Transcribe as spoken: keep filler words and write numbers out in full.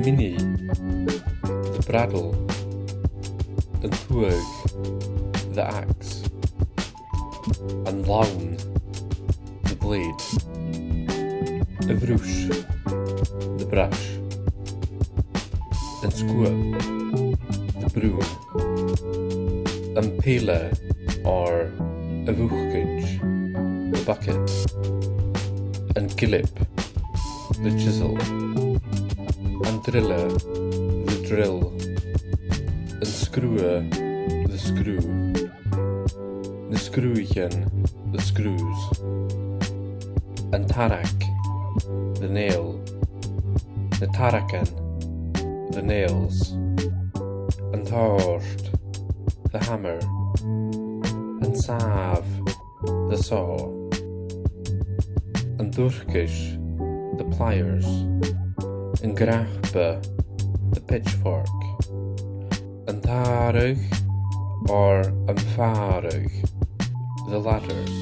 Mini, the bradle. An tuagh, the axe. An lann, the blade. A' bhruis, the brush. An sguab, the broom. Am pèile, or a' bhucaid, the bucket. An gilb, the chisel. An drille, the drill. An sgrùtha, the screw. Na sgrùthan, the screws. An tarrac, the nail. Na tarragan, the nails. An t-àrd, the hammer. An sàbh, the saw. An dorcas, the pliers. An gràpa, the pitchfork. An tàradh, or am fàradh, the ladders.